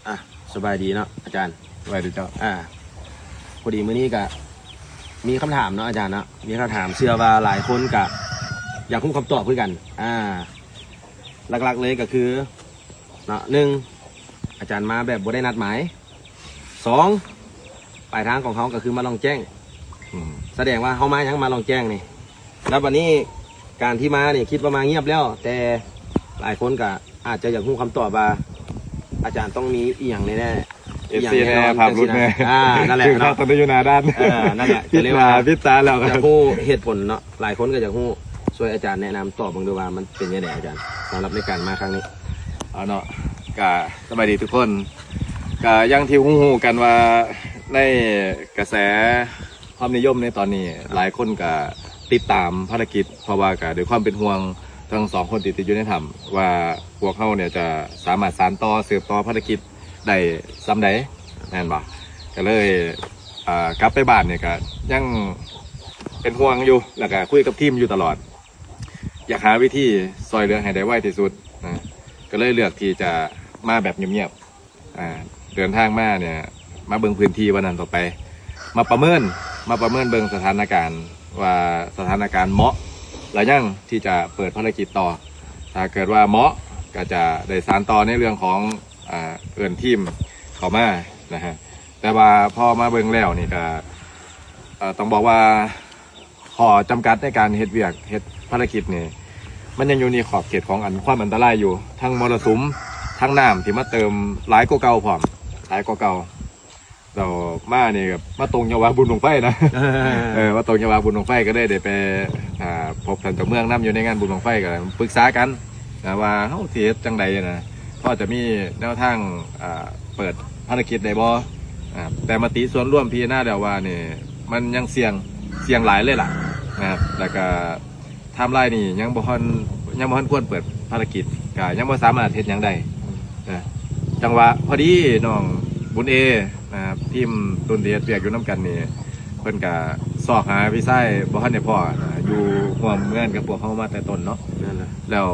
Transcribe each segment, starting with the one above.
ອ່ະ ສະບາຍດີເນາະອາຈານ. ສະບາຍດີເຈົ້າ. ອ່າ ພໍດີມື້ນີ້ກະມີຄຳຖາມເນາະອາຈານເນາະ, ມີຄຳຖາມ ເຊື່ອວ່າຫຼາຍຄົນກະຢາກຮູ້ຄຳຕອບຄືກັນ. ອ່າ ຫຼັກໆເລີຍກະຄືເນາະ ໜຶ່ງ ອາຈານມາແບບບໍ່ໄດ້ນັດໝາຍ, ສອງ ປາຍທາງຂອງເຮົາກະຄືມາລ່ອງແຈ້ງ. ອືມ ສະແດງວ່າເຮົາມາຫຍັງ? ມາລ່ອງແຈ້ງນີ້. ແລ້ວບັດນີ້ການທີ່ມານີ້ຄິດວ່າມາງຽບແລ້ວ, ແຕ່ຫຼາຍຄົນກະອາດຈະຢາກຮູ້ຄຳຕອບວ່າ ອາຈານຕ້ອງມີອີ່ຫຍັງແນ່ໆ ເອັຟຊີແນ່ ພາບຫຼຸດແນ່. ອ່າ ນັ້ນແຫຼະເນາະ ຄືເຮົາຕ້ອງໄດ້ຢູ່ໜ້າດ້ານ. ເອີ ນັ້ນແຫຼະ ກໍເລີຍວ່າ ປິດຕາແລ້ວ ຢາກຮູ້ເຫດຜົນເນາະ, ຫຼາຍຄົນກໍຢາກຮູ້. ຊ່ວຍອາຈານແນະນຳຕອບເບິ່ງດູວ່າມັນເປັນຈັ່ງໃດອາຈານ ສຳລັບໃນການມາຄັ້ງນີ້. ເອົາເນາະ ກະສະບາຍດີທຸກຄົນ. ກະຢ່າງທີ່ຮູ້ໆກັນວ່າ ໃນກະແສຄວາມນິຍົມໃນຕອນນີ້ ຫຼາຍຄົນກະຕິດຕາມພາລະກິດ ເພາະວ່າກະດ້ວຍຄວາມເປັນຫ່ວງທັງສອງຄົນທີ່ຕິດຢູ່ໃນຖ້ຳ ວ່າພວກເຮົາເນຍຈະສາມາດສານຕໍ່ ສືບຕໍ່ພາລະກິດໄດ້ສ່ຳໃດ ແມ່ນບໍ່? ກະເລີຍ ອ່າ ກັບໄປບ້ານນີ້ກະຍັງເປັນຫ່ວງຢູ່ ແລ້ວກະຄຸຍກັບທີມຢູ່ຕະຫຼອດ ຢາກຫາວິທີຊ່ວຍເຫຼືອໃຫ້ໄດ້ໄວທີ່ສຸດນະ, ກະເລີຍເລືອກທີ່ຈະມາແບບງຽບໆ. ອ່າ ເດີນທາງມາເນຍ ມາເບິ່ງພື້ນທີ່ວ່ານັ້ນຕໍ່ໄປ ມາປະເມີນ ມາປະເມີນເບິ່ງສະຖານະການວ່າ ສະຖານະການເໝາະແລ້ວຍັງທີ່ຈະເປີດພາລະກິດຕໍ່. ຖ້າເກີດວ່າເໝາະ ກະຈະໄດ້ສານຕໍ່ໃນເລື່ອງຂອງ ອ່າ ເອີ້ນທີມເຂົ້າມານະຮະ. ແຕ່ວ່າພໍມາເບິ່ງແລ້ວນີ້ກະ ເອີ ຕ້ອງບອກວ່າ ຂໍ້ຈຳກັດໃນການເຮັດວຽກ ເຮັດພາລະກິດນີ້ ມັນຍັງຢູ່ໃນຂອບເຂດຂອງອັນຄວາມອັນຕະລາຍຢູ່ ທັງມໍລະສຸມ ທັງນ້ຳທີ່ມາເຕີມຫຼາຍກວ່າເກົ່າພ້ອມ ຫຼາຍກວ່າເກົ່າ. ແລ້ວມານີ້ກະມາຕົງຈັງຫວະບຸນບັ້ງໄຟນະ. ເອີ ມາຕົງຈັງຫວະບຸນບັ້ງໄຟ ກະເລີຍໄດ້ໄປ ອ່າ ພົບທ່ານເຈົ້າເມືອງນຳ ຢູ່ໃນງານບຸນບັ້ງໄຟ ກະປຶກສາກັນນະວ່າເຮົາຊິເຮັດຈັ່ງໃດນະ ພໍຈະມີແນວທາງ ອ່າ ເປີດພາລະກິດໄດ້ບໍ່? ອ່າ ແຕ່ມະຕິສ່ວນລວມພິຈາລະນາແລ້ວວ່ານີ້ ມັນຍັງສ່ຽງ ສ່ຽງຫຼາຍເລີຍລະນະ ແລ້ວກະ ໄທມລາຍນີ້ຍັງບໍ່ທັນ ຍັງບໍ່ທັນຄວນເປີດພາລະກິດ ກະຍັງບໍ່ສາມາດເຮັດຫຍັງໄດ້ນະ. ຈັງຫວະພໍດີນ້ອງບຸນເອນະ ທີມລຸ້ນທີ່ເຮັດວຽກຢູ່ນຳກັນນີ້ ເພິ່ນກະຊອກຫາພີ່ຊາຍບໍ່ທັນໄດ້ພໍ້ນະ ຢູ່ຮ່ວມງານກັບພວກເຮົາມາແຕ່ຕົ້ນເນາະ. ແມ່ນແລ້ວ ແລ້ວ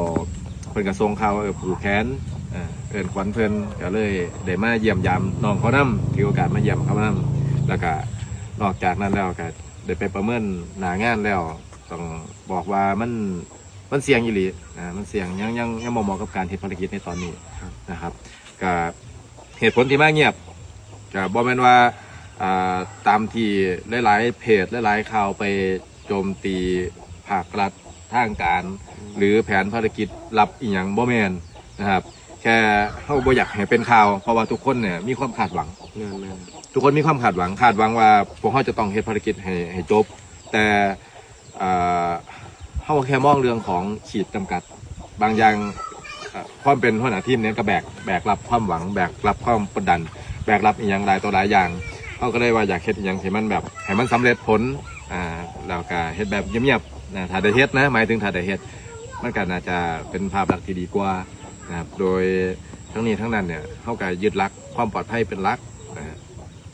ເພິ່ນກະສົ່ງຂ່າວ ເອີ ຜູກແຂນ ເອີ ເອີ້ນຂວັນເພິ່ນ ກະເລີຍໄດ້ມາຢ້ຽມຢາມນ້ອງເຂົານຳ ຖືໂອກາດມາຢ້ຽມເຂົານຳ. ແລ້ວກະນອກຈາກນັ້ນແລ້ວ ກະໄດ້ໄປປະເມີນໜ້າງານແລ້ວ ຕ້ອງບອກວ່າມັນ ມັນສ່ຽງອີ່ຫຼີນະ ມັນສ່ຽງ ຍັງ ຍັງ ຍັງບໍ່ເໝາະກັບການເຮັດພາລະກິດໃນຕອນນີ້ນະຄັບ. ກະເຫດຜົນທີ່ມາງຽບ ກະບໍ່ແມ່ນວ່າ ອ່າ ຕາມທີ່ຫຼາຍໆເພຈ ຫຼາຍໆຂ່າວໄປໂຈມຕີພາກລັດ ທາງການ ຫຼື ແຜນພາລະກິດລັບອີ່ຫຍັງ ບໍ່ແມ່ນນະຄັບ. ແຄ່ເຮົາບໍ່ຢາກໃຫ້ເປັນຂ່າວ ເພາະວ່າທຸກຄົນເນຍມີຄວາມຄາດຫວັງ. ແມ່ນໆ ທຸກຄົນມີຄວາມຄາດຫວັງ ຄາດຫວັງວ່າພວກເຮົາຈະຕ້ອງເຮັດພາລະກິດໃຫ້ ໃຫ້ຈົບ ແຕ່ ເອີ ເຮົາແຄ່ມອງເລື່ອງຂອງຂີດຈຳກັດບາງຢ່າງ. ເອີ ຄວາມເປັນຫົວໜ້າທີມນີ້ກະແບກ ແບກຮັບຄວາມຫວັງ ແບກຮັບຄວາມກົດດັນ ແບກຮັບອີ່ຫຍັງຫຼາຍຕໍ່ຫຼາຍຢ່າງ. ເຮົາກະເລີຍວ່າຢາກເຮັດອີ່ຫຍັງທີ່ມັນແບບ ໃຫ້ມັນສຳເລັດຜົນ ອ່າ ແລ້ວກະເຮັດແບບງຽບໆນະ. ຖ້າໄດ້ເຮັດນະ ໝາຍເຖິງຖ້າໄດ້ເຮັດ ມັນກະໜ້າຈະເປັນພາບລັກທີ່ດີກວ່ານະຄັບ. ໂດຍທັງນີ້ທັງນັ້ນເນຍ ເຮົາກະຍຶດຫຼັກຄວາມປອດໄພເປັນຫຼັກນະ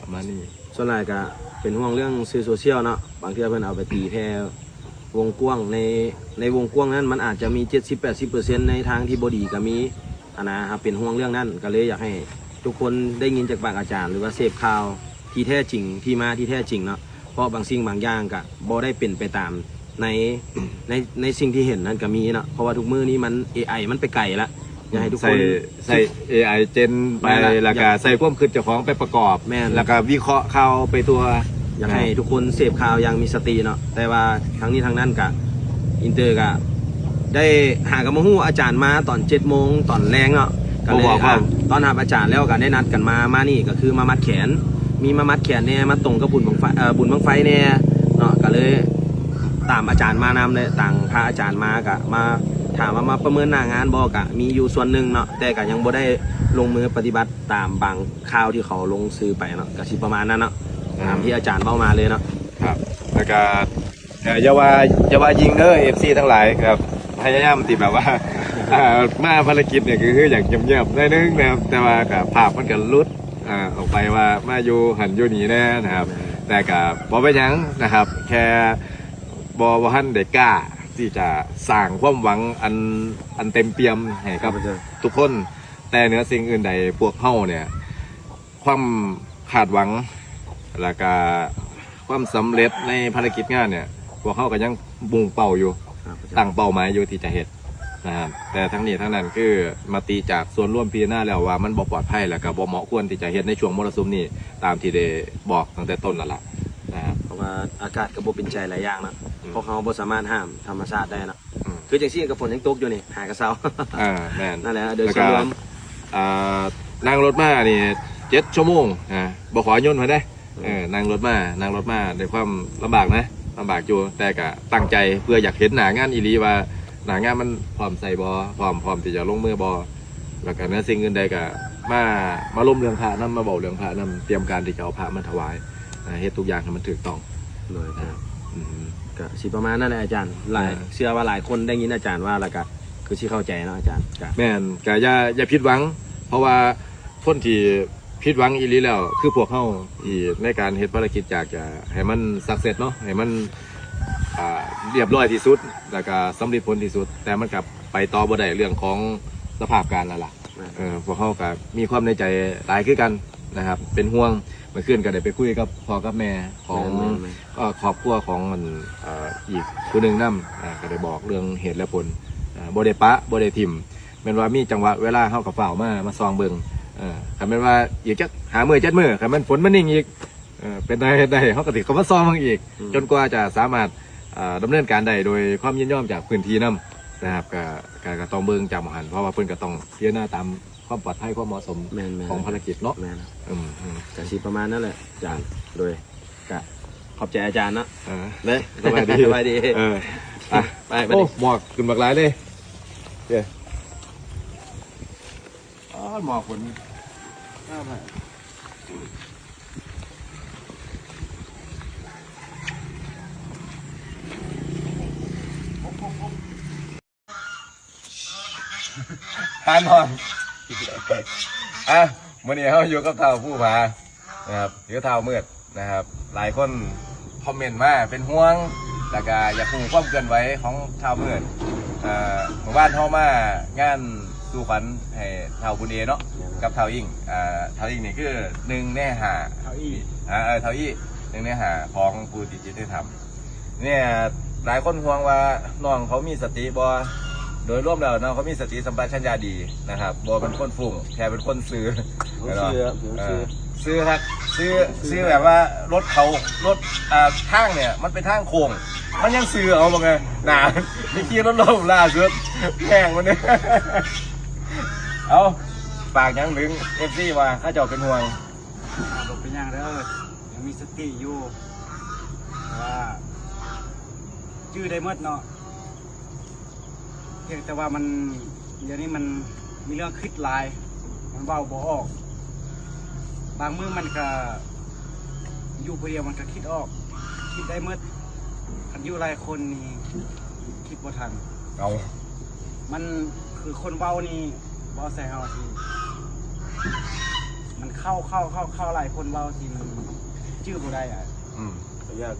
ປະມານນີ້. ສ່ວນຫຼາຍກະເປັນຫ່ວງເລື່ອງສື່ໂຊຊຽວເນາະ, ບາງເທື່ອເພິ່ນເອົາໄປຕີແຜ່ວົງກວ້າງ ໃນ ໃນວົງກວ້າງນັ້ນມັນອາດຈະມີເຈັດສິບແປດສິບເປີເຊັນ ໃນທາງທີ່ບໍ່ດີກະມີຫັ້ນນະ. ເຮົາເປັນຫ່ວງເລື່ອງນັ້ນ ກະເລີຍຢາກໃຫ້ທຸກຄົນໄດ້ຍິນຈາກປາກອາຈານ ຫຼືວ່າເສບຂ່າວທີ່ແທ້ຈິງ ທີ່ມາທີ່ແທ້ຈິງເນາະ, ເພາະບາງສິ່ງບາງຢ່າງກະບໍ່ໄດ້ເປັນໄປຕາມ ໃນ ໃນ ໃນສິ່ງທີ່ເຫັນນັ້ນກະມີເນາະ, ເພາະວ່າທຸກມື້ນີ້ມັນ ເອໄອ ມັນໄປໄກລະ. ຢາກໃຫ້ທຸກຄົນ ໃຊ້ ໃຊ້ ເອໄອ ເຈນໄປ ແມ່ນລະ ແລ້ວກະໃສ່ຄວາມຄິດເຈົ້າຂອງໄປປະກອບ ແມ່ນ ແລ້ວກະວິເຄາະຂ່າວໄປທົ່ວ. ຢາກໃຫ້ ນະ ທຸກຄົນເສບຂ່າວຢ່າງມີສະຕິເນາະ, ແຕ່ວ່າທັງນີ້ທັງນັ້ນກະ ອິນເຕີກະໄດ້ຫາກະມາຮູ້ອາຈານມາຕອນເຈັດໂມງຕອນແລງເນາະ, ກະເລີຍ ອ່າ ຕ້ອນຮັບອາຈານແລ້ວກະໄດ້ນັດກັນມາ ມານີ້ກະຄືມາມັດແຂນ ມີມາມັດແຂນແດ່ ມາຕົງກັບບຸນບັ້ງໄຟ ເອີ ບຸນບັ້ງໄຟແດ່ເນາະ, ກະເລີຍຕາມອາຈານມານຳ ແລະ ຕາມພະອາຈານມາ ກະມາ ຖາມວ່າມາປະເມີນໜ້າງານບໍ່ ກະມີຢູ່ສ່ວນໜຶ່ງເນາະ, ແຕ່ກະຍັງບໍ່ໄດ້ລົງມືປະຕິບັດຕາມບາງຂ່າວທີ່ເຂົາລົງສື່ໄປເນາະ, ກະຊິປະມານນັ້ນເນາະ ອ່າ ຕາມທີ່ອາຈານເວົ້າມາເລີຍເນາະ. ຄັບ ແລ້ວກະ ເອີ ຢ່າວ່າ ຢ່າວ່າຍິງເດີ ເອັຟຊີທັງຫຼາຍ ກະພະຍາຍາມທີ່ແບບວ່າ ອ່າ ມາພາລະກິດນີ້ກະຄືຢາກງຽບໆໜ້ອຍໜຶ່ງນະຄັບ, ແຕ່ວ່າກະພາບມັນກະຫຼຸດ ອ່າ ອອກໄປວ່າມາຢູ່ຫັ້ນຢູ່ນີ້ແດ່ນະຄັບ, ແຕ່ກະບໍ່ເປັນຫຍັງນະຄັບ, ແຄ່ບໍ່ ບໍ່ທັນໄດ້ກ້າທີ່ຈະສ້າງຄວາມຫວັງອັນ ອັນເຕັມປ່ຽມໃຫ້ກັບ ເຂົ້າໃຈ ທຸກຄົນ. ແຕ່ເໜືອສິ່ງອື່ນໃດ ພວກເຮົາເນຍ ຄວາມຄາດຫວັງ ແລ້ວກະຄວາມສຳເລັດໃນພາລະກິດງານເນີ້ຍ ພວກເຮົາກໍຍັງມຸ່ງເປົ້າຢູ່ ຕັ້ງເປົ້າໝາຍຢູ່ທີ່ຈະເຮັດນະຄັບ. ແຕ່ທັງນີ້ທັງນັ້ນ ຄືມະຕິຈາກສ່ວນລວມພິຈາລະນາແລ້ວວ່າ ມັນບໍ່ປອດໄພ ແລ້ວກໍບໍ່ເໝາະຄວນທີ່ຈະເຮັດໃນຊ່ວງມໍລະສຸມນີ້ ຕາມທີ່ໄດ້ບອກຕັ້ງແຕ່ຕົ້ນນັ້ນລະນະຄັບ. ເພາະວ່າອາກາດກໍບໍ່ເປັນໃຈຫຼາຍຢ່າງເນາະ ອືມ ພວກເຮົາບໍ່ສາມາດຫ້າມທຳມະຊາດໄດ້ເນາະ. ອືມ ຄືຈັ່ງຊີ້ກໍຝົນຍັງຕົກຢູ່ນີ້ ຫາກະເຊົາ. ເອີ ແມ່ນ ນັ້ນແຫຼະ ໂດຍສ່ວນລວມ ອ່າ ນັ່ງລົດມານີ້ເຈັດຊົ່ວໂມງນະ ບໍ່ຂໍຍົນເພິ່ນເດ້. ເອີ ນັ່ງລົດມາ ນັ່ງລົດມາດ້ວຍຄວາມລຳບາກນະ ລຳບາກຢູ່ ແຕ່ກະຕັ້ງໃຈເພື່ອຢາກເຫັນໜ້າງານອີ່ຫຼີວ່າ ໜ້າງານມັນພ້ອມໃຊ້ບໍ່ ພ້ອມ ພ້ອມທີ່ຈະລົງມືບໍ່. ແລ້ວກະເໜືອສິ່ງອື່ນໃດກະມາ ມາລົມເລື່ອງພະນຳ ມາເວົ້າເລື່ອງພະນຳ ຕຽມການທີ່ຈະເອົາພະມາຖວາຍ ເຮັດທຸກຢ່າງໃຫ້ມັນຖືກຕ້ອງ. ໂດຍ ອ່າ ອືມ ກະຊິປະມານນັ້ນແຫຼະອາຈານ. ຫຼາຍ ອ່າ ເຊື່ອວ່າຫຼາຍຄົນໄດ້ຍິນອາຈານວ່າ ແລ້ວກະຄືຊິເຂົ້າໃຈເນາະອາຈານ. ກະ ແມ່ນ ກະຢ່າ ຢ່າຜິດຫວັງ ເພາະວ່າຄົນທີ່ຜິດຫວັງອີ່ຫຼີແລ້ວ ຄືພວກເຮົາ ທີ່ໃນການເຮັດພາລະກິດ ຢາກຈະໃຫ້ມັນ success ເນາະ ໃຫ້ມັນ ອ່າ ລຽບຮ້ອຍທີ່ສຸດ ແລ້ວກະສຳເລັດຜົນທີ່ສຸດ ແຕ່ມັນກະໄປຕໍ່ບໍ່ໄດ້ ເລື່ອງຂອງສະພາບການນັ້ນລະ. ແມ່ນ ເອີ ພວກເຮົາກໍມີຄວາມໃນໃຈຫຼາຍຄືກັນນະຄັບ ເປັນຫ່ວງ. ເມື່ອຄືນກໍໄດ້ໄປຄຸຍກັບພໍ່ກັບແມ່ຂອງ ແມ່ນໆໆ ເອີ ຄອບຄົວຂອງ ອັນ ເອີ ອີກຜູ້ໜຶ່ງນຳ ອ່າ ກໍໄດ້ບອກເລື່ອງເຫດແລະຜົນ ເອີ ບໍ່ໄດ້ປະ ບໍ່ໄດ້ຖິ້ມ ແມ່ນວ່າມີຈັງຫວະເວລາເຮົາກໍຟ້າວມາ ມາສ່ອງເບິ່ງ. ເອີ ຄັນແມ່ນວ່າອີກຈັກຫ້າມື້ເຈັດມື້ ຄັນແມ່ນຝົນມັນນິ່ງອີກ ເອີ ເປັນໄດ້ເຮັດໄດ້ ເຮົາກໍຊິເຂົ້າມາສ່ອງເບິ່ງອີກ ອືມ ຈົນກວ່າຈະສາມາດ ເອີ ດຳເນີນການໄດ້ໂດຍຄວາມຍິນຍອມຈາກພື້ນທີ່ນຳນະຄັບ. ກະ ກະ ກະຕ້ອງເບິ່ງຈາກໝ່ອງຫັ້ນ ເພາະວ່າເພິ່ນກະຕ້ອງພິຈາລະນາຕາມຄວາມປອດໄພ ຄວາມເໝາະສົມ ແມ່ນໆ ຂອງພາລະກິດເນາະ. ແມ່ນ ອືມໆ ກະຊິປະມານນັ້ນແຫຼະອາຈານ. ໂດຍ ກະຂອບໃຈອາຈານເນາະ. ເອີ ເລີຍ ສະບາຍດີ ສະບາຍດີ. ເອີ ໄປ ໄປ ໂອ້ ໝອກຂຶ້ນບັກຫຼາຍເລີຍ. ເອີ ອໍ ໝອກຂຶ້ນ. ທ່ານຮອງ ອ່ະ ມື້ນີ້ເຮົາຢູ່ກັບທ້າວພູຜານະຄັບ ຫຼື ທ້າວມືດນະຄັບ. ຫຼາຍຄົນຄອມເມັນມາເປັນຫ່ວງ ແລ້ວກະຢາກຮູ້ຄວາມເຄື່ອນໄຫວຂອງທ້າວມືດ. ເອີ ມື້ວານເຮົາມາງານສູ່ຂວັນໃຫ້ທ້າວບຸນເອເນາະ ກັບທ້າວອິ້ງ. ເອີ ທ້າວອິ້ງນີ້ຄືໜຶ່ງໃນຫ້າ ທ້າວອີ້ ອ່າ ເອີ ທ້າວອີ້ ໜຶ່ງໃນຫ້າຂອງຜູ້ທີ່ຈິດໃນຖ້ຳ. ເນ່ຍ ຫຼາຍຄົນຫ່ວງວ່ານ້ອງເຂົາມີສະຕິບໍ່? ໂດຍລວມແລ້ວນ້ອງເຂົາມີສະຕິສຳປະຊັນຍະດີນະຄັບ ບໍ່ເປັນຄົນຟຸ້ງ ແຄ່ເປັນຄົນຊື່ ເອີ ຊື່ຄັກ ຊື່ ຊື່ແບບວ່າລົດເຂົາ ລົດ ອ່າ ທາງເນ່ຍມັນເປັນທາງໂຄ້ງ ມັນຍັງຊື່ເອົາບໍ່ໄງ ໜ້າໄປຂີ່ລົດລົ້ມລ່າສຸດ ແຮງມັນເດ. ເອົາ ຝາກຫຍັງເຖິງເອັຟຊີວ່າເຂົາເຈົ້າເປັນຫ່ວງ? ບໍ່ເປັນຫຍັງເດີ ຍັງມີສະຕິຢູ່ ແຕ່ວ່າຈື່ໄດ້ໝົດເນາະ ພຽງແຕ່ວ່າມັນ ດຽວນີ້ມັນມີເລື່ອງຄິດຫຼາຍ ມັນເວົ້າບໍ່ອອກ. ບາງມື້ມັນກະຢູ່ຜູ້ດຽວມັນກະຄິດອອກ ຄິດໄດ້ໝົດ. ຄັນຢູ່ຫຼາຍຄົນນີ້ຄິດບໍ່ທັນ. ເອົາ ມັນຄືຄົນເວົ້ານີ້ ເວົ້າໃສ່ເຮົາທີ່ ມັນເຂົ້າ ເຂົ້າ ເຂົ້າ ເຂົ້າຫຼາຍຄົນເວົ້າທີ່ມັນຈື່ບໍ່ໄດ້ອະ. ອືມ ກໍຢາກ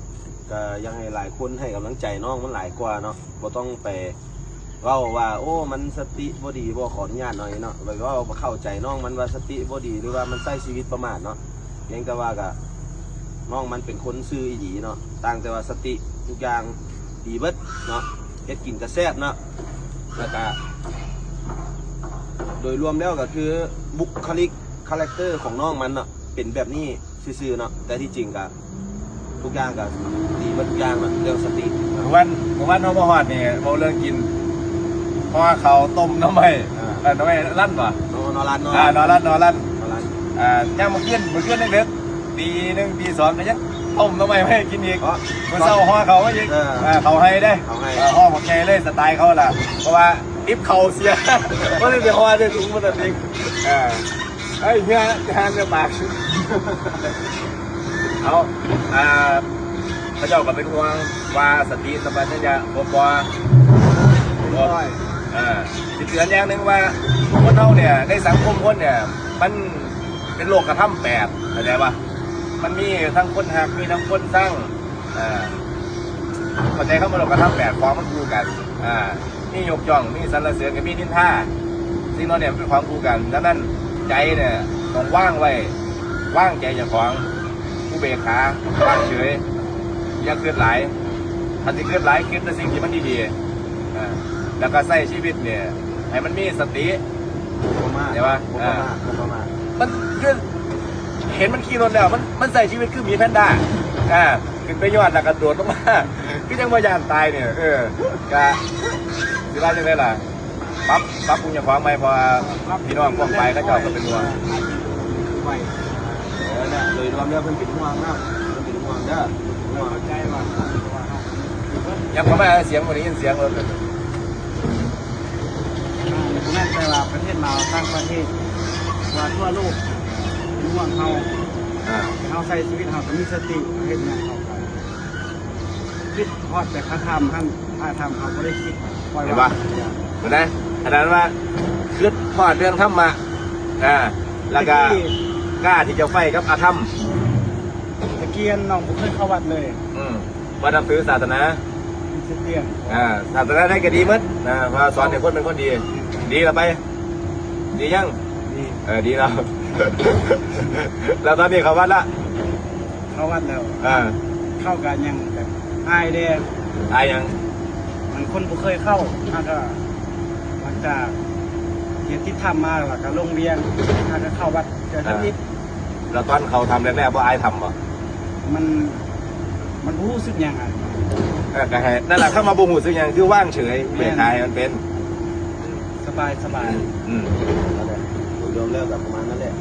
ກໍຢາກໃຫ້ຫຼາຍຄົນໃຫ້ກຳລັງໃຈນ້ອງມັນຫຼາຍກວ່າເນາະ ບໍ່ຕ້ອງໄປເວົ້າວ່າ ໂອ້ ມັນສະຕິບໍ່ດີບໍ່ ຂໍອະນຸຍາດໜ້ອຍເນາະ ໄປເວົ້າເຂົ້າໃຈນ້ອງມັນວ່າສະຕິບໍ່ດີ ຫຼືວ່າມັນໃຊ້ຊີວິດປະໝາດເນາະ. ພຽງແຕ່ວ່າກະ ນ້ອງມັນເປັນຄົນຊື່ອີ່ຫຼີເນາະ ຕ່າງແຕ່ວ່າສະຕິທຸກຢ່າງດີເບິດເນາະ ເຮັດກິນກະແຊບເນາະ ແລ້ວກະ ໂດຍລວມແລ້ວກໍຄືບຸກຄະລິກ ຄາແຣັກເຕີຂອງນ້ອງມັນເນາະ ເປັນແບບນີ້ຊື່ໆເນາະ ແຕ່ທີ່ຈິງກະທຸກຢ່າງກະດີເບິດທຸກຢ່າງເນາະ ເລື່ອງສະຕິ. ມື້ວານ ມື້ວານເຮົາມາຮອດນີ້ ເວົ້າເລື່ອງກິນ ເພາະວ່າເຂົາຕົ້ມໜໍ່ໄມ້ ອ່າ ເອີ ໜໍ່ໄມ້ລັນບໍ່? ໜໍ່ ໜໍ່ລັນ ໜໍ່ ອ່າ ລັນ ໜໍ່ລັນ ໜໍ່ລັນ ໜໍ່ລັນ ອ່າ ຍາມມື້ຄືນ ມື້ຄືນເດິກໆ ຕີໜຶ່ງ ຕີສອງ ກໍຍັງຕົ້ມໜໍ່ໄໝ້ມາໃຫ້ກິນອີກ. ອໍ ມື້ເຊົ້າຫໍ່ເຂົ້າມາອີກ. ເອີ ເອີ ເຂົ້າໄຮ່ເດ້ ເຂົ້າໄຮ່ ເອີ ຫໍ່ບັກໃຫຍ່ເລີຍ ສະໄຕເຂົາລະ ເພາະວ່າຕິບເຂົ້າເສຍ ບໍ່ໄດ້ໄປຫໍ່ໃສ່ຖົງພລາສຕິກ. ເອີ ເອີຍ ເຫື່ອ ຫາເຫື່ອປາກ. ເອົາ ອ່າ ເຂົາເຈົ້າກໍເປັນຫ່ວງວ່າສະຕິສຳປະຊັນຍະຄົບບໍ່? ຄົບ. ເອີ ຊິເຕືອນຢ່າງໜຶ່ງວ່າ ຄົນເຮົາເນ່ຍ ໃນສັງຄົມຄົນເນ່ຍ ມັນ ເປັນໂລກກະທຳແປດ ເຂົ້າໃຈປະ? ມັນມີທັງຄົນຮັກ ມີທັງຄົນຊັງ ເອີ ເຂົ້າໃຈຄຳວ່າໂລກກະທຳແປດ ຂອງມັນຄູ່ກັນ ອ່າ ມີຍົກຍ້ອງ ມີສັນລະເສີນ ກໍມີນິນທາ ສິ່ງເຫຼົ່ານີ້ມັນເປັນຂອງຄູ່ກັນ. ດັ່ງນັ້ນ ໃຈເນ່ຍຕ້ອງວາງໄວ້ ວາງໃຈເຈົ້າຂອງ, ອຸເບກຂາ, ວາງເສີຍ, ຢ່າຄິດຫຼາຍ. ຄັນຊິຄິດຫຼາຍ, ຄິດແຕ່ສິ່ງທີ່ມັນດີໆ ເອີ ແລ້ວກໍໃຊ້ຊີວິດນີ້ໃຫ້ມັນມີສະຕິ. ບໍ່ປະໝາດ ເຫັນປະ? ບໍ່ປະໝາດ ເອີ ບໍ່ປະໝາດ. ມັນຄືເຫັນມັນຂີ່ລົດແລ້ວ ມັນ ມັນໃຊ້ຊີວິດຄືໝີແພນດ້າ ອ່າ ຂຶ້ນໄປຍອດແລ້ວກໍໂດດລົງມາ ຄືຍັງບໍ່ຢ້ານຕາຍນີ້. ເອີ ກະຊິວ່າຈັ່ງໃດລະ? ປັບ ປັບປຸງເຈົ້າຂອງໃໝ່ ເພາະວ່າພີ່ນ້ອງປ້ອງປາຍເຂົາເຈົ້າກໍເປັນຫ່ວງ. ເອີ ໂດຍລວມແລ້ວເພິ່ນເປັນຫ່ວງນະ ເພິ່ນເປັນຫ່ວງເດີ ເປັນຫ່ວງ. ເຂົ້າໃຈວ່າ ຍັບເຂົ້າມາ ສຽງບໍ່ໄດ້ຍິນສຽງລົດ. ບໍ່ແມ່ນແຕ່ວ່າປະເທດລາວ ຕ່າງປະເທດ ວ່າທົ່ວໂລກເປັນຫ່ວງເຮົາ. ອ່າ ເຮົາໃຊ້ຊີວິດເຮົາກໍມີສະຕິ ເຮົາເຮັດຫຍັງເຮົາກໍຄິດຮອດແຕ່ພະທຳຫັ້ນ ພະທຳເຮົາບໍ່ໄດ້ຄິດ ປ່ອຍວ່າ. ເຫັນບໍ່? ເຫັນໄດ໋? ຂະໜາດວ່າຄິດຮອດເລື່ອງທຳມະ ອ່າ ແລ້ວກໍ ຕະກີ້ ກ້າທີ່ຈະໄຟກັບອະທຳ. ຕະກີ້ນ້ອງບໍ່ເຄີຍເຂົ້າວັດເລີຍ. ອືມ ບໍ່ນັບຖືສາສະໜາ ຄຣິສຕຽນ. ອ່າ ສາສະໜາໃດກໍດີໝົດນະ ເພາະວ່າສອນໃຫ້ຄົນເປັນຄົນດີ. ດີລະໄປ? ດີຍັງ? ດີ. ເອີ ດີແລ້ວ. ແລ້ວຕອນນີ້ເຂົ້າວັດລະ? ເຂົ້າວັດແລ້ວ. ອ່າ ເຂົ້າກໍຍັງແບບອາຍແດ່. ອາຍຫຍັງ? ມັນຄົນບໍ່ເຄີຍເຂົ້າ ຫາກະ ຫຼັງຈາກຮຽນຕິດທຳມາ ແລ້ວກໍລົງວຽງ ຫາກະເຂົ້າວັດເທື່ອທຳອິດ. ແລ້ວຕອນເຂົ້າຖ້ຳແລກໆ ບໍ່ອາຍຖ້ຳບໍ່? ມັນ ມັນບໍ່ຮູ້ສຶກຫຍັງອະ. ເອີ ກໍໃຫ້ ນັ້ນລະ ຄຳວ່າບໍ່ຮູ້ສຶກຫຍັງ ຄືວາງເສີຍ ແມ່ນ ເບກຂາໃຫ້ມັນເປັນ ສະບາຍ ສະບາຍ. ອືມ ອືມ ນັ້ນແຫຼະ ໂດຍລວມແລ້ວກໍປະມານນັ້ນແຫຼະ.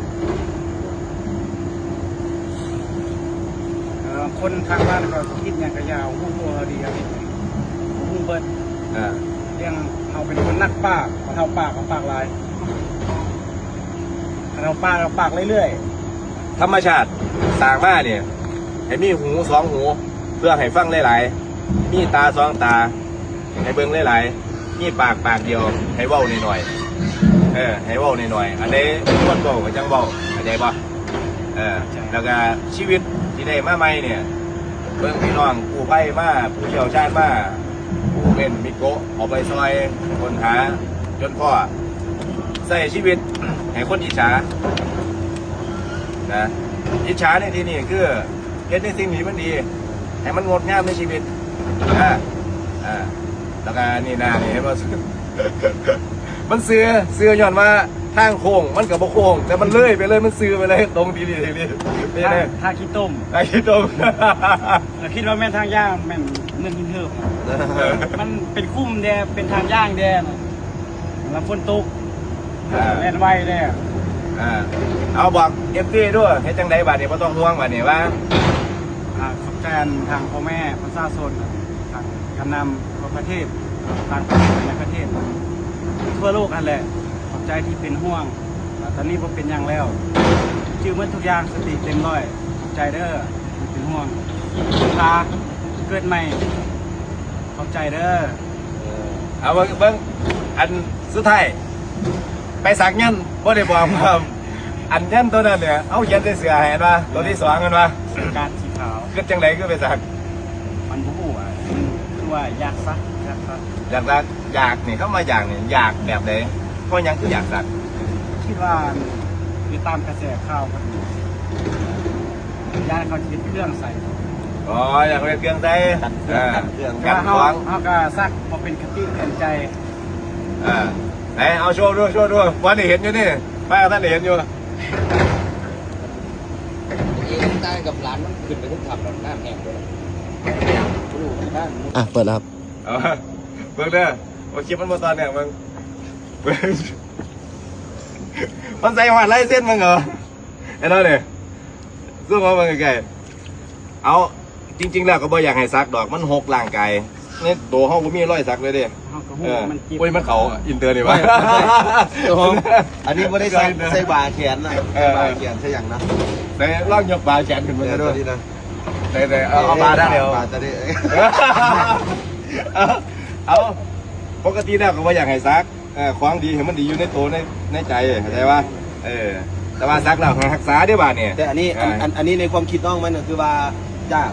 ເອີ ຄົນທາງບ້ານເຂົາຊິຄິດຫຍັງກໍຢ່າ ຮູ້ຕົວເຮົາດີ ເຮົາເຮັດຫຍັງ ຮູ້ເບິດ. ອ່າ ຢ່າງເຮົາເປັນຄົນນັກປາກ ເຮົາປາກ ເຮົາປາກຫຼາຍ ຄັນເຮົາປາກ ເຮົາປາກເລື້ອຍໆ. ທຳມະຊາດສ້າງມານີ້ ໃຫ້ມີຫູສອງຫູ ເພື່ອໃຫ້ຟັງຫຼາຍໆ, ມີຕາສອງຕາ ໃຫ້ເບິ່ງຫຼາຍໆ, ມີປາກປາກດຽວ ໃຫ້ເວົ້າໜ້ອຍໆ ເອີ ໃຫ້ເວົ້າໜ້ອຍໆ. ອັນໃດຄວນເວົ້າກໍຈັ່ງເວົ້າ ເຂົ້າໃຈບໍ່? ເອີ ເຂົ້າໃຈ. ແລ້ວກໍຊີວິດທີ່ໄດ້ມາໃໝ່ນີ້ ເບິ່ງພີ່ນ້ອງກູ້ໄພມາ ຜູ້ຊ່ຽວຊານມາ ຜູ້ເປັນມິໂກະ ເອົາໄປຊ່ອຍຄົ້ນຫາຈົນພໍ້ ໃຊ້ຊີວິດໃຫ້ຄົນອິດສານະ. ອິດສາໃນທີ່ນີ້ຄື ເຮັດໃນສິ່ງທີ່ມັນດີ ໃຫ້ມັນງົດງາມໃນຊີວິດ ອ່າ ອ່າ ແລ້ວກະນີ້ໜ້ານີ້ເຫັນບໍ່? ມັນຊື່ ຊື່ຍ້ອນວ່າທາງໂຄ້ງມັນກໍບໍ່ໂຄ້ງ ແຕ່ມັນເລີຍໄປເລີຍ ມັນຊື່ໄປເລີຍ ຕົງດີໆ ເປັນຈັ່ງໃດ? ທາງ ທາງຂີ້ຕົມ ທາງຂີ້ຕົມ. ກໍຄິດວ່າແມ່ນທາງຍ່າງ ແມ່ນເນີນຫີນເຫີບ ມັນເປັນຂຸມແດ່ ເປັນທາງຍ່າງແດ່ນະ. ລະຝົນຕົກ ອ່າ ແລ່ນໄວແດ່. ອ່າ ເອົາບອກເອັຟຊີດ້ວຍ ເຮັດຈັ່ງໃດບາດນີ້ ບໍ່ຕ້ອງຫ່ວງບາດນີ້ວ່າ. ອ່າ ຂອບໃຈທາງພໍ່ແມ່ປະຊາຊົນ ທາງການນຳທົ່ວປະເທດ ຕ່າງປະເທດ ໃນປະເທດ ທົ່ວໂລກຫັ້ນແຫຼະ ຂອບໃຈທີ່ເປັນຫ່ວງ. ຕອນນີ້ບໍ່ເປັນຫຍັງແລ້ວ ຈື່ໝົດທຸກຢ່າງ ສະຕິເຕັມຮ້ອຍ. ຂອບໃຈເດີທີ່ເປັນຫ່ວງ ພາເກີດໃໝ່. ຂອບໃຈເດີ. ເອີ ເອົາເບິ່ງ ເບິ່ງ ອັນສຸດທ້າຍ ໄປສັກຍັນ ບໍ່ໄດ້ບອກວ່າ ອັນຍັນໂຕນັ້ນເນຍ ເຮົາຂຽນໃສ່ເສື້ອໃຫ້ ເຫັນບໍ່? ໂຕທີສອງ ເຫັນບໍ່? ກາດສີຂາວ. ຄິດຈັ່ງໃດຄືໄປສັກ? ມັນບໍ່ຮູ້ອະ ມັນຄືວ່າຢາກສັກ ຢາກສັກ ຢາກສັກ. ຢາກນີ້ ຄຳວ່າຢາກນີ້ ຢາກແບບໃດ? ເພາະຫຍັງຄືຢາກສັກ? ຄິດວ່າ ຕິດຕາມກະແສຂ່າວ ຢ້ານເຂົາຊິເຮັດເຄື່ອງໃສ່. ອໍ ຢາກເຮັດເຄື່ອງໃສ່ ກັນເຄື່ອງ ອ່າ ກັນເຄື່ອງ ກັນຂອງ. ເຮົາກໍສັກເພື່ອເປັນຄະຕິເຕືອນໃຈ. ອ່າ ໄປເອົາໂຊດູ ໂຊດູ ບໍ່ໄດ້ເຫັນຢູ່ນີ້ ໄປ ບໍ່ທັນໄດ້ເຫັນຢູ່. ເອງຕ່າງກັບຫຼານມັນຂຶ້ນໄປເທິງຖ້ຳແລ້ວ ນ້ຳແຫ້ງເບິດແລ້ວ ບໍ່ຮູ້ມັນ ອ່ະ ເປີດແລ້ວ. ເອົາ ເບິ່ງເດີ ໂອ ຄລິບມັນບໍ່ຕໍ່ເນື່ອງ ເບິ່ງ ເບິ່ງ ມັນໃສ່ຮອດລາຍເຊັນມຶງເຫາະ ເຫັນບໍ່ນີ້? ຊູມເອົາເບິ່ງໃກ້ໆ. ເອົາ ຈິງໆແລ້ວກໍບໍ່ຢາກໃຫ້ສັກດອກ ມັນຫົກຮ່າງກາຍ ໃນໂຕເຮົາບໍ່ມີຮອຍສັກເລີຍເດ້. ເຮົາກໍຮູ້ ເອີ ມັນເຈັບ ໂອ້ຍ ມັນເຂົ້າອິນເຕີນີ້ຫວາ? ໂອ້ ອັນນີ້ບໍ່ໄດ້ໃສ່ ໃສ່ບ່າແຂນນະ ເອີ ໃສ່ບ່າແຂນໃສ່ຫຍັງນະ. ໃສ່ ລອງຍົກບ່າແຂນຂຶ້ນເບິ່ງ ເອີ ເດີ ຕົວນີ້ນະ. ແຕ່ ແຕ່ ເອົາ ເອົາບາດາດຽວ ບາດາດຽວ. ເອົາ ເອົາ ປົກກະຕິແລ້ວກໍບໍ່ຢາກໃຫ້ສັກ ເອີ ຂອງດີໃຫ້ມັນດີຢູ່ໃນໂຕ ໃນ ໃນໃຈ ເຂົ້າໃຈບໍ່? ເອີ ແຕ່ວ່າສັກແລ້ວໃຫ້ຮັກສາເດ້ບາດນີ້. ແຕ່ອັນນີ້ ເອີ ອັນ ອັນ ອັນນີ້ໃນຄວາມຄິດນ້ອງມັນກໍຄືວ່າ ຢາກ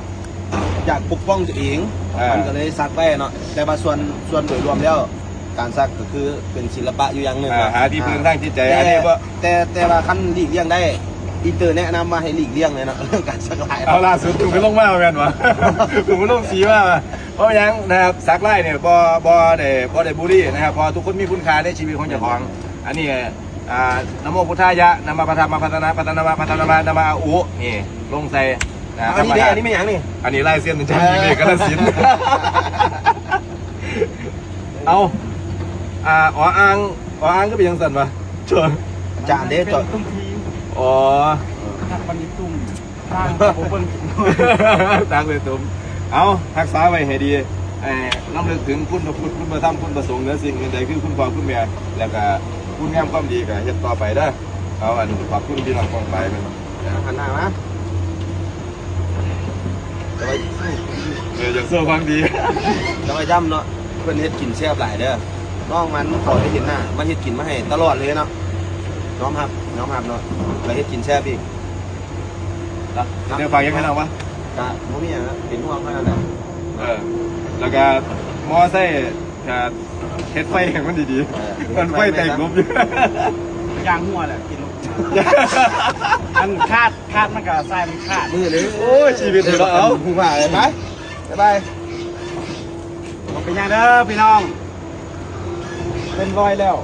ຢາກປົກປ້ອງຕົວເອງ ເອີ ມັນກໍເລີຍສັກໄວ້ເນາະ. ແຕ່ວ່າສ່ວນ ສ່ວນໂດຍລວມແລ້ວ ການສັກກໍຄືເປັນສິລະປະຢູ່ຢ່າງໜຶ່ງ ເອີ ເນາະ ຫາທີ່ ອ່າ ເພິ່ງທາງຈິດໃຈ. ແຕ່ ອັນນີ້ບໍ່ ແຕ່ ແຕ່ວ່າຄັນຫຼີກລ່ຽງໄດ້ ປີເຕີແນະນຳວ່າໃຫ້ຫຼີກລ່ຽງແດ່ເນາະ ເລື່ອງການສັກລາຍ. ເອົາ ລ່າສຸດເພິ່ງໄປລົງມາແມ່ນບໍ່? ເພິ່ງໄປລົງສີມາ. ບໍ່ເປັນຫຍັງນະຄັບ ສັກລາຍນີ້ບໍ່ ບໍ່ໄດ້ ບໍ່ໄດ້ບູລີນະຄັບ ເພາະວ່າທຸກຄົນມີຄຸນຄ່າໃນຊີວິດຂອງເຈົ້າຂອງ. ອັນນີ້ ອ່າ ນະໂມພຸດທາຍະ ນະມະປະທຳມະພັດທະນະ ພັດທະນະມະ ພັດທະນະມະ ນະມະອາອຸ ນີ້ລົງໃສ່ນະ. ອັນນີ້ເດ້ ທຳມະດາ ອັນນີ້ແມ່ນຫຍັງນີ້? ອັນນີ້ລາຍເຊັນອາຈານ ເອີ ມີເມກກາລະສິນ. ເອົາ ອ່າ ອໍອ່າງ ອໍອ່າງຄືເປັນຈັ່ງຊັ້ນວະ? ຈານເດ້ ເປັນ ຈອດ ຕຸ້ມທີ ອໍ ຮັກບັນດິດຕຸ້ມ ທາງບໍ່ເບິ່ງ ທາງເລີຍຕຸ້ມ. ເອົາ ຮັກສາໄວ້ໃຫ້ດີ ໃຫ້ລຳລຶກເຖິງຄຸນພະພຸດ ຄຸນພະທຳ ຄຸນພະສົງ ເໜືອສິ່ງອື່ນໃດຄືຄຸນພໍ່ຄຸນແມ່ ແລ້ວກະຄຸນງາມຄວາມດີກະເຮັດຕໍ່ໄປເດີ. ເອົາ ອັນ ຂອບຄຸນພີ່ນ້ອງປ້ອງປາຍເພິ່ນ. ເອີ ຫັນໜ້າມາ ຈະໄວ້ ເອີ ຢາກໂຊຄວາມດີ ຈະໄວ້ຢ້ຳເນາະ ເພິ່ນເຮັດກິນແຊບຫຼາຍເດີ. ນ້ອງມັນຂໍໄດ້ເຫັນໜ້າ ມັນເຮັດກິນມາໃຫ້ຕະຫຼອດເລີຍເນາະ. ຍອມຮັບ ຍອມຮັບເນາະ ລະເຮັດກິນແຊບອີກ. ແນວຝາກຫຍັງໃຫ້ນ້ອງວະ? ກະບໍ່ມີຫຍັງນະ ເປັນຫ່ວງເທົ່ານັ້ນແຫຼະ. ເອີ ແລ້ວກະມໍໃຊ້ ກະເຮັດໄຟໃຫ້ມັນດີໆ ເອີ ມັນໄຟແຕກລົບຢູ່. ຢາງຫົວແຫຼະ ກິນລົບ ອັນຄາດ ຄາດມັນກະສາຍມັນຂາດ. ມື້ນີ້ ໂອ້ຍ ຊີວິດເຮົາເນາະ. ເອົາ ຜູ້ວ່າໄປ ບາຍບາຍ. ບໍ່ເປັນຫຍັງເດີພີ່ນ້ອງ ເປັນລອຍແລ້ວ.